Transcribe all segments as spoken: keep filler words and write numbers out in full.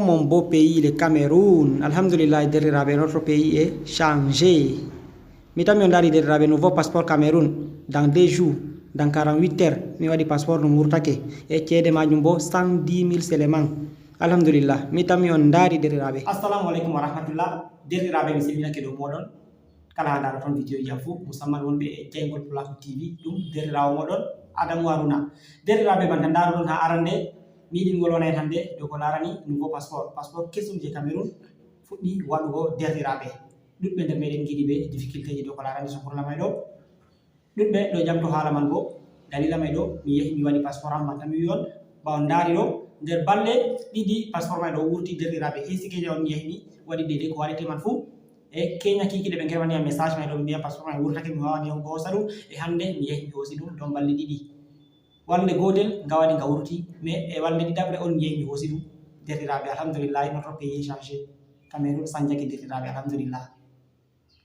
Mon beau pays, le Cameroun. Alhamdulillah, derɗiraaɓe, notre pays est changé. Mi tammi on ndaari, derɗiraaɓe, nouveau passeport Cameroun. Dans deux jours, dans quarante-huit heures, mi waɗi passeport, ɗum wurtake. E ceede majum bo cent dix mille seulement. Alhamdulillah, mi tammi on ndaari, derɗiraaɓe. Assalamu alaikum wa rahmatullah. Derɗiraaɓe, mi salminake dow moɗon. Kala haa ndaroton vidéo ji am fuu, musamman wonɓe e jayngol Pulaaku T V, ɗum derɗiraawo moɗon Adamu Haruna. Derɗiraaɓe, banta ndaroɗon haa arande, mi yiɗi mi wolwana en hannde dow ko laarani nouveau passeport. Passeport kesum je Cameroun fuɗɗi waɗugo, derɗiraaɓe. Ɗuɗɓe nder meɗen ngiɗi be difficulté ji dow ko laarani sukkurla may ɗo. Ɗuɗɓe ɗo jamto haala man bo. Dalila may ɗo, mi yahi mi waɗi passeport am, man tan mi wi'i on, ɓaawo ndaari ɗo, nder balɗe ɗiɗi passeport may ɗo wurti, derɗiraaɓe. Hesikeja on mi yahi mi waɗi deydey ko waɗete man fuu. E Kenya kiikiiɗe ɓe ngerwani yam message may ɗo, ɓe mbi'a passeport may wurtake, mi waawani yahugo hoosa ɗum. E hannde mi yahi mi hoosi ɗum, ɗon balɗe ɗiɗi. Walnde gootel nga waɗi nga wurti, mais e walnde ɗiɗaɓre on mi yahi mi hoosi ɗum. Derɗiraaɓe, alhamdulillahi, notre pays est changé. Cameroun sanjake, derɗiraaɓe, alhamdulillah.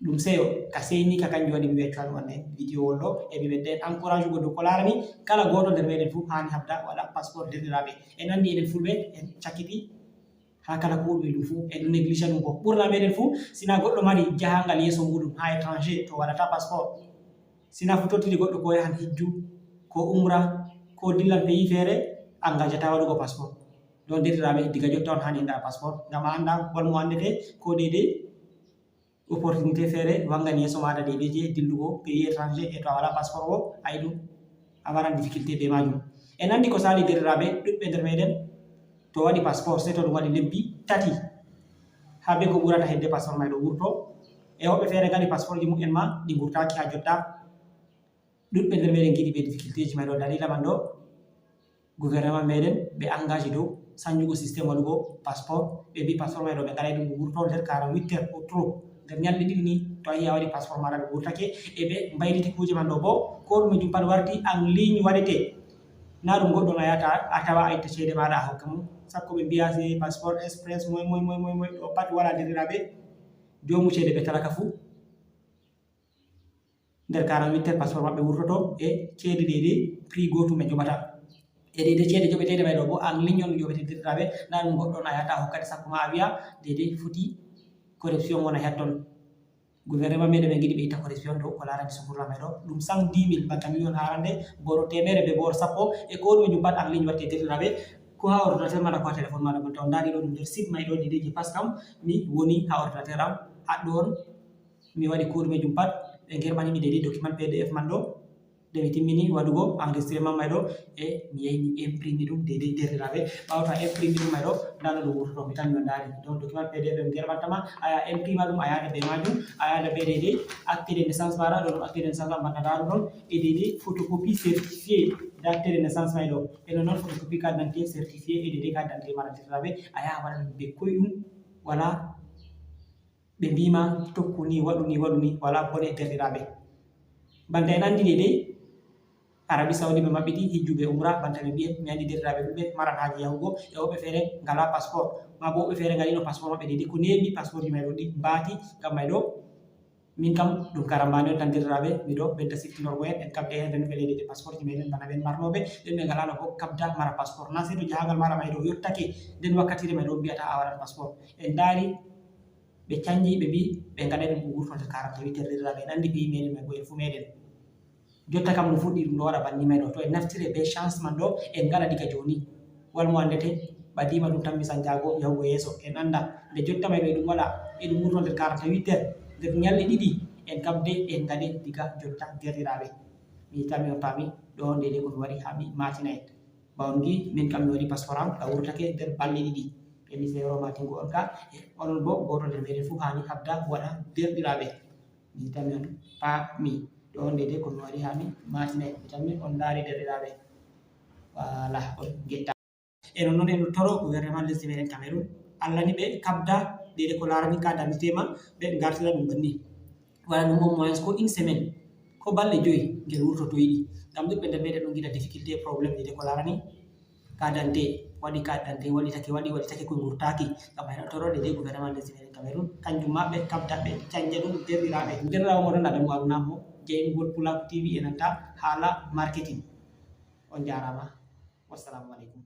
Ɗum seyo, ka seyni ka kanjum waɗi mi weccuwa ɗum hannde vidéo on ɗo. E mi ɓedda en encourage ugo dow ko laarani kala gooto nder meɗen fuu haani habda waɗa passeport, derɗiraaɓe. En anndi enen Fulɓe en cakkiti haa kala ko ɗum ɗum fuu, en ɗum néglige ɗum ko. Ɓurna meɗen fuu, sina goɗɗo mari jahangal yeeso muɗum haa étranger to waɗata passeport. Sina fu tottidi goɗɗo ko yahan hijju, ko umra, ko dillan pays feere, engagata waɗugo passeport. Ɗon derɗiraaɓe, diga jotta on haani en ngaɗa passeport, ngam a annda wal mo anndete ko deydey opportunité feere wangani yeeso maɗa deydey je dillugo pays étranger, e to a wala passeport o, ayi ɗum a maran difficulté be majum. En anndi ko sali, derɗiraaɓe, ɗuɗɓe nder meɗen to waɗi passeport, sey to ɗum waɗi lebbi tati haa be ko ɓurata hedde passeport may ɗo wurto. E woɓɓe feere ngaɗi passeport ji mumen ma ɗi ngurtaki haa jotta. Ɗuɗɓe nder meɗen ngiɗi be difficulté ji may ɗo. Dalila man ɗo, gouvernement meɗen ɓe engage dow sanjugo système waɗugo passeport. Ɓe mbi passeport may ɗo ɓe ngaɗay ɗum wurto nder quarante-huit heures au trop. Nder ñalɗi ɗiɗi ni, to a yi a waɗi passeport maɗa ɗum wurtake. E ɓe mbayliti kuuje man ɗo bo, ko ɗume jum pat warti en ligne waɗete. Na ɗum goɗɗo on a yahata a tawa a itta ceede maɗa a hokka mo. Sakko ɓe mbi'a se passeport express, moy, moy, moy, moy, moy, ɗo pat wala, derɗiraaɓe. Joomu ceede ɓe talaka fuu. Nder quarante-huit heures passeport maɓɓe wurtoto e ceede deydey prix gootum ɓe njoɓata. E deydey ceede joɓeteeɗe may ɗo bo, en ligne on joɓete, derɗiraaɓe, na ɗum goɗɗo on a yahata a hokkade sakko ma a wi'a deydey foti corruption wona hetton. Gouvernement meɗen ɓe ngiɗi ɓe itta corruption dow ko laarani sukkurla may ɗo. Ɗum cent dix mille, banta mi wi'i on harande, booro teemeɗɗe be booro sappo, e ko ɗume jum pat en ligne watte, derɗiraaɓe. Ko haa ordinateur maɗa, ko haa téléphone maɗa, banta on ndaari ɗo ɗum nder site may ɗo, deydey je Pascam, mi woni haa ordinateur am, haɗɗo on. Mi waɗi ko ɗume jum pat, ɓe ngerɓani mi deydey document P D F man ɗo. Nde mi timmini waɗugo enregistrement may ɗo, e mi yahi mi imprimi ɗum deydey, derɗiraaɓe. Ɓaawo to a imprimi ɗum may ɗo, ndaa no ɗum wurtoto, mi tan mi o ndaari. Donc document P D F ɓe ngerɓanta ma, a yaha imprima ɗum, a yaada be majum, a yaada be deydey acte de naissance maɗa ɗo, ɗum acte de naissance maɗa, ndaa ɗum ɗon, e deydey photocopie certifié de acte de naissance may ɗo. E non non photocopie carte d'identité certifié e deydey carte d'identité maɗa, derɗiraaɓe, a yaha waɗa ɗum be koyɗum, wala ɓe mbiima tokku ni, waɗu ni, waɗu ni, wala bone, derɗiraaɓe. Banta en anndi deydey, Arabie Saoudi ɓe maɓɓiti hijju be umra, banta ɓe mbi'en, mi anndi derɗiraaɓe ɗuɗɓe maran haaje yahugo, e woɓɓe feere ngala passeport, maa bo woɓɓe feere ngaɗino passeport maɓɓe deydey, ko neeɓi passeport ji may ɗo ɗi mbaati, ngam may ɗo, min kam ɗum karambani on tan, derɗiraaɓe, miɗo ɓedda siftinorgo en, en kabde heen renduɓe leydi de passeport ji meɗen bana ɓen marnooɓe, ɓen ɓe ngalaano bo kabda mara passeport. Na sey to jahangal maɗa may ɗo yottake, nden wakkatire may ɗo mbiyata a waɗan passeport. En ndaari ɓe canji, ɓe mbi ɓe ngaɗay ɗum ko wurto nder quarante-huit heures, derɗiraaɓe, en anndi pays meɗen may bo en fuu meɗen. Jotta kam no fuɗɗi ɗum ɗo waɗa banni may ɗo. To en naftire be chance man ɗo, en ngaɗa diga jooni. Wal mo anndete, ɓadiima ɗum tammi sanjaago yahugo yeeso. En annda nde jotta may ɗo e ɗum waɗa, e ɗum wurto nder quarante-huit heures, nder ñalɗi ɗiɗi, en kabde, en ngaɗe diga jotta, derɗiraaɓe. Mi tammi on paami, ɗo on deydey ko mi wari haa mi maatina en. Ba on ngi, min kam mi waɗi passeport am, ka wurtake nder balɗe ɗiɗi. Ɓe mi seero maatingo on ka, e onon bo, gooto nder meɗen fuu haani habda waɗa, derɗiraaɓe. Mi tammi on paami, ɗo on deydey ko mi wari haa mi maatina en. Mi tammi on ndaari, derɗiraaɓe. Wala, on ngetta. E non non en toro gouvernement lesdi meɗen Cameroun, Allah ni ɓe kabda deydey ko laarani carte d'identité ma, ɓe ngartira ɗum banni. Waɗa ɗum au moins ko une semaine, ko balɗe joyi ngel wurtoto yiɗi. Ngam ɗuɗɓe nder meɗen ɗon ngiɗa difficulté, problème deydey ko laarani carte d'identité, waɗi carte d'identité, waɗitake, waɗi, waɗitake, ko ngurtaaki. Ngam hay toro deydey gouvernement lesdi meɗen Cameroun, kanjum ma ɓe kabda, ɓe canja ɗum, derɗiraaɓe. Derɗiraawo moɗon Adamu Haruna mo jayngol Pulaaku T V e nanta haala marketing. On jaaraama. Wassalamu aleykum.